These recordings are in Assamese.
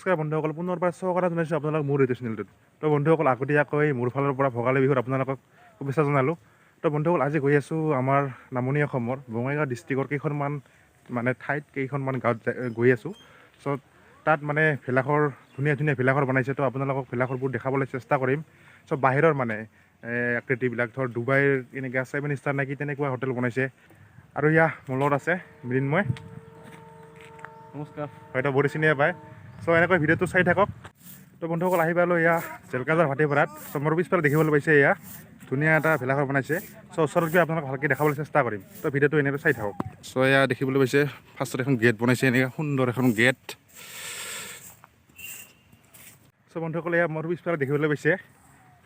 নমস্কাৰ বন্ধুসকল, পুনৰবাৰ স্বাগতম জনাইছোঁ আপোনালোক মোৰ ইউটিউব চেনেলটোত। তো বন্ধুসকল, আগতীয়াকৈ মোৰ ফালৰ পৰা ভোগালী বিহুত আপোনালোকক শুভেচ্ছা জনালোঁ। তো বন্ধুসকল, আজি গৈ আছোঁ আমাৰ নামনি অসমৰ বঙাইগাঁও ডিষ্ট্ৰিক্টৰ কেইখনমান মানে ঠাইত, কেইখনমান গাঁৱত গৈ আছোঁ। চ' তাত মানে ভেলাঘৰ, ধুনীয়া ধুনীয়া ভেলাঘৰ বনাইছে। তো আপোনালোকক ভেলাঘৰবোৰ দেখাবলৈ চেষ্টা কৰিম। চ' বাহিৰৰ মানে আকৃতিবিলাক, ধৰ ডুবাইৰ এনেকুৱা 7 ষ্টাৰ নেকি তেনেকুৱা হোটেল বনাইছে। আৰু ইয়া মোৰ লগত আছে মৃন্ময়। নমস্কাৰ। হয়তো বহুত চিনিয়ে পায়। চ' এনেকৈ ভিডিঅ'টো চাই থাকক। তো বন্ধুসকল, আহি পালোঁ এয়া জেলকাজাৰ ভাটিপাৰাত। চ' মোৰ পিছফালে দেখিবলৈ পাইছে এয়া ধুনীয়া এটা ভেলাঘৰ বনাইছে। চ' ওচৰত গৈ আপোনালোক ভালকৈ দেখাবলৈ চেষ্টা কৰিম। তো ভিডিঅ'টো এনেকৈ চাই থাকক। চ' এয়া দেখিবলৈ পাইছে ফাৰ্ষ্টত এখন গেট বনাইছে, এনেকৈ সুন্দৰ এখন গেট। চ' বন্ধুসকল, এয়া মোৰ পিছফালে দেখিবলৈ পাইছে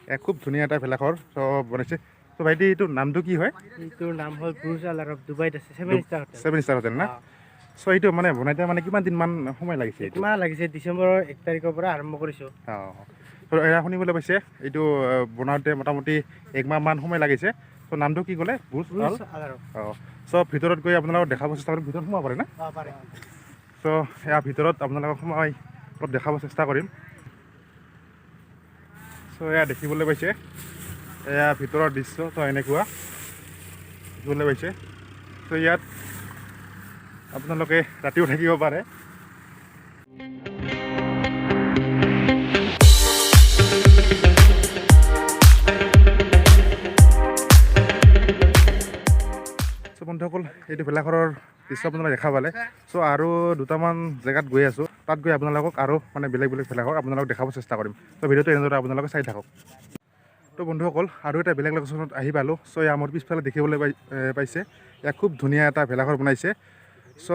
এয়া খুব ধুনীয়া এটা ভেলাঘৰ চ' বনাইছে। চ' ভাইটি, এইটোৰ নামটো কি হয়? এইটোৰ নাম হ'ল বুৰ্জ আল আৰব, ডুবাইত আছে, 7 ষ্টাৰ হোটেল। 7 ষ্টাৰ হোটেল না? চ' এইটো মানে বনাইতে মানে কিমান দিনমান সময় লাগিছে? এইটো মাহ লাগিছে, ডিচেম্বৰৰ 1 তাৰিখৰ পৰা আৰম্ভ কৰিছোঁ। অঁ, এয়া শুনিবলৈ পাইছে এইটো বনাওঁতে মোটামুটি 1 মাহমান সময় লাগিছে। চ' নামটো কি ক'লে? বুৰ্জ আল আৰব। অঁ, চ' ভিতৰত গৈ আপোনালোকক দেখাব চেষ্টা কৰিম। ভিতৰত সোমাব পাৰে না? পাৰে। চ' এয়া ভিতৰত আপোনালোকক সোমাই অলপ দেখাব চেষ্টা কৰিম। চ' এয়া দেখিবলৈ পাইছে এয়া ভিতৰৰ দৃশ্য। চ' এনেকুৱা দেখিবলৈ পাইছে। চ' ইয়াত আপোনালোকে ৰাতিও থাকিব পাৰে। চ' বন্ধুসকল, এইটো ভেলাঘৰৰ দৃশ্য আপোনালোকে দেখা পালে। চ' আৰু দুটামান জেগাত গৈ আছোঁ, তাত গৈ আপোনালোকক আৰু মানে বেলেগ বেলেগ ভেলাঘৰ আপোনালোকক দেখাব চেষ্টা কৰিম। চ' ভিডিঅ'টো এনেদৰে আপোনালোকে চাই থাকক। তো বন্ধুসকল, আৰু এটা বেলেগ লোকেশ্যনত আহি পালোঁ। চ' এয়া মোৰ পিছফালে দেখিবলৈ পাইছে ইয়াত খুব ধুনীয়া এটা ভেলাঘৰ বনাইছে। চ'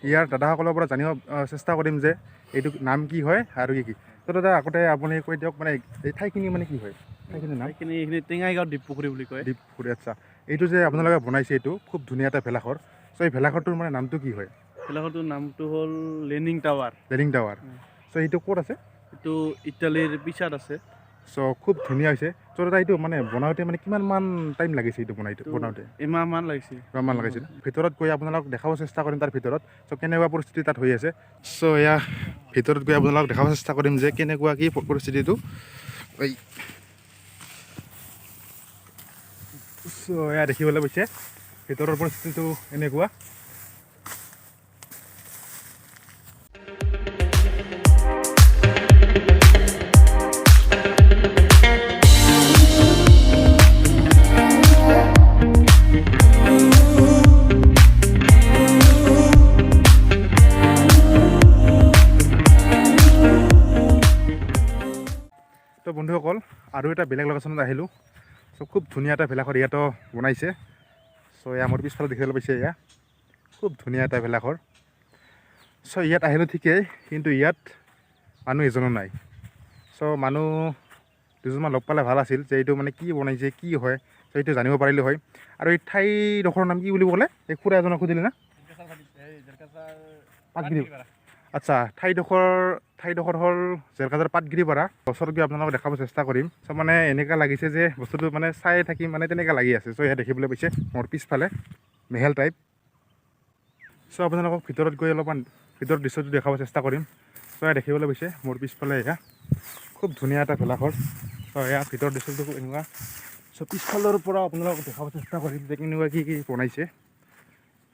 ইয়াৰ দাদাসকলৰ পৰা জানিব চেষ্টা কৰিম যে এইটো নাম কি হয় আৰু কি কি। তো দাদা, আগতে আপুনি কৈ দিয়ক মানে এই ঠাইখিনি মানে কি হয়, ঠাইখিনিৰ নাম? এইখিনি টেঙাইগাঁও দ্বীপ পুখুৰী বুলি কয়। দ্বীপ পুখুৰী, আচ্ছা। এইটো যে আপোনালোকে বনাইছে এইটো খুব ধুনীয়া এটা ভেলাঘৰ। চ' এই ভেলাঘৰটোৰ মানে নামটো কি হয়? ভেলাঘৰটোৰ নামটো হ'ল লেনিং টাৱাৰ। Leaning tower. চ' এইটো ক'ত আছে? এইটো ইটালীৰ পিছাত আছে। চ' খুব ধুনীয়া হৈছে। চ' দাদা, এইটো মানে বনাওঁতে মানে কিমানমান টাইম লাগিছে এইটো বনাওঁতে? এমাহমান লাগিছে। এমাহমান লাগিছিল। ভিতৰত গৈ আপোনালোকক দেখাব চেষ্টা কৰিম তাৰ ভিতৰত চ' কেনেকুৱা পৰিস্থিতি তাত হৈ আছে। চ' এয়া ভিতৰত গৈ আপোনালোকক দেখাব চেষ্টা কৰিম যে কেনেকুৱা কি পৰিস্থিতিটো। এই চ' এয়া দেখিবলৈ পাইছে ভিতৰৰ পৰিস্থিতিটো এনেকুৱা। তো বন্ধুসকল, আৰু এটা বেলেগ লোকেশ্যনত আহিলোঁ। চ' খুব ধুনীয়া এটা ভেলাঘৰ ইয়াতো বনাইছে। চ' এয়া মোৰ পিছফালে দেখিবলৈ পাইছে এয়া খুব ধুনীয়া এটা ভেলাঘৰ। চ' ইয়াত আহিলোঁ ঠিকেই, কিন্তু ইয়াত মানুহ এজনো নাই। চ' মানুহ দুজনমান লগ পালে ভাল আছিল যে এইটো মানে কি বনাইছে কি হয়, চ' এইটো জানিব পাৰিলোঁ হয়। আৰু এই ঠাইডোখৰৰ নাম কি বুলি ক'লে? এই খুৰা এজনক সুধিলে না? পাটগিৰি। আচ্ছা, ঠাইডোখৰ হ'ল জেলকাজাৰ পাটগিৰিপাৰা। ওচৰত গৈ আপোনালোকক দেখাব চেষ্টা কৰিম। চ' মানে এনেকুৱা লাগিছে যে বস্তুটো মানে চাই থাকিম, মানে তেনেকুৱা লাগি আছে। চ' ইয়াত দেখিবলৈ পাইছে মোৰ পিছফালে মেহেল টাইপ। চ' আপোনালোকক ভিতৰত গৈ অলপমান ভিতৰৰ দৃশ্যটো দেখাব চেষ্টা কৰিম। চ' ইয়াত দেখিবলৈ পাইছে মোৰ পিছফালে এয়া খুব ধুনীয়া এটা ভেলাঘৰ। চ' এয়া ভিতৰৰ দৃশ্যটো খুব এনেকুৱা। চ' পিছফালৰ পৰা আপোনালোকক দেখাব চেষ্টা কৰিম যে কেনেকুৱা কি কি বনাইছে।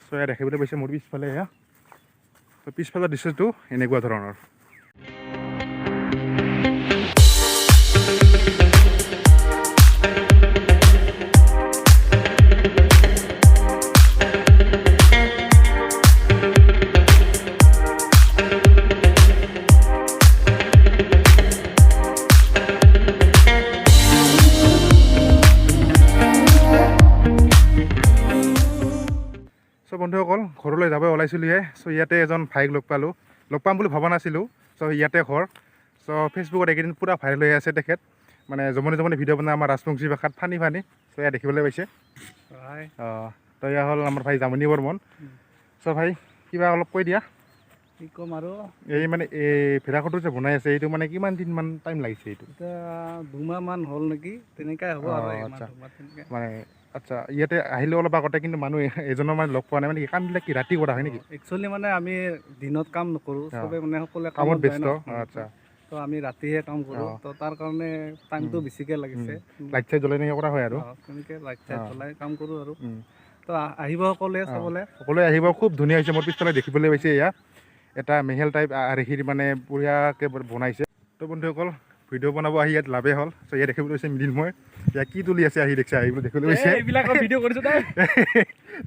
চ' এয়া দেখিবলৈ পাইছে মোৰ পিছফালে এয়া। চ' পিছফালৰ দৃশ্যটো এনেকুৱা ধৰণৰ। চ' বন্ধুসকল, ঘৰলৈ যাব ওলাইছিলোঁহে। চ' ইয়াতে এজন ভাইক লগ পালোঁ, লগ পাম বুলি ভবা নাছিলোঁ। চ' ইয়াতে ঘৰ। চ' ফেচবুকত এইকেইদিন পূৰা ভাইৰেল হৈ আছে তেখেত, মানে জমনি জমনি ভিডিঅ' বনাই আমাৰ ৰাজবংশী ভাষাত ফানি ফানি। চ' ইয়াত দেখিবলৈ পাইছে। অঁ, তো এয়া হ'ল আমাৰ ভাই জামনি বৰ্মন। চ' ভাই, কিবা অলপ কৈ দিয়া। কি ক'ম আৰু? এই মানে এই ভেলাঘৰটো যে বনাই আছে এইটো মানে কিমান দিনমান টাইম লাগিছে এইটো? এতিয়া 2 মাহমান হ'ল নেকি, তেনেকুৱাই হ'ব আৰু। আচ্ছা। মানে আচ্ছা, ইয়াতে আহিলে অলপ আগতে, কিন্তু মানুহ এজনৰ মানে লগ পোৱা নাই। মানে কি কামবিলাক কি ৰাতি কৰা হয় নেকি? একচুৱেলি মানে আমি দিনত কাম নকৰোঁ। চবে মানে সকলোৱে কামত কামত যায় ব্যস্ত। ন। আচ্ছা। তো আমি ৰাতিহে কাম কৰোঁ। তো তাৰ কাৰণে টাইমটো বেছিকৈ লাগিছে। লাইট চাইট জ্বলাই এনেকৈ কৰা হয় আৰু? তেনেকৈ লাইট চাইট জ্বলাই কাম কৰোঁ আৰু। তো আহিব সকলোৱে চাবলৈ। সকলোৱে আহিব, খুব ধুনীয়া হৈছে। মোৰ পিছফালে দেখিবলৈ পাইছে, এয়া এটা মেহেল টাইপ আৰ্হিৰ মানে বঢ়িয়াকৈ বনাইছে। তো বন্ধুসকল, ভিডিঅ' বনাব আহি ইয়াত লাভেই হ'ল। চ' ইয়াত দেখিবলৈ পাইছে মৃন্ময়, ইয়াত কি তুলি আছে আহি দেখিছে, আহি দেখিবলৈ পাইছে। এইবিলাকৰ ভিডিঅ' কৰিছোঁ তাই।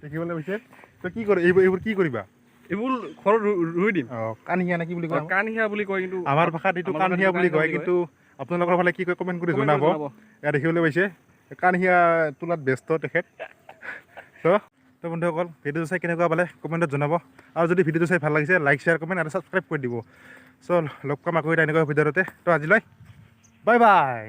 দেখিবলৈ পাইছে। তো কি কৰে এইবোৰ? এইবোৰ কি কৰিবা? এইবোৰ ঘৰত ৰুই দিম। অঁ, কাণহিয়া নে কি বুলি কয়? কাণহিয়া বুলি কয় কিন্তু। আমাৰ ভাষাত এইটো আমাৰ ভাষাত কাণহিয়া এইটো বুলি কয়। কাণহিয়া বুলি। কিন্তু আপোনালোকৰ ফালে কি কয় কমেণ্ট কৰি Comment কৰি জনাব। জনাব। ইয়াত দেখিবলৈ পাইছে, কাণহিয়া তোলাত ব্যস্ত তেখেত। তো বন্ধুসকল, ভিডিঅ'টো চাই কেনেকুৱা পালে কমেণ্টত জনাব আৰু যদি ভিডিঅ'টো চাই ভাল লাগিছে, লাইক, শ্বেয়াৰ, কমেণ্ট আৰু ছাবস্ক্ৰাইব কৰি দিব। চ' লগ পাম আকৌ এটা এনেকুৱা ভিডিঅ'তে। তো আজিলৈ বাই বাই।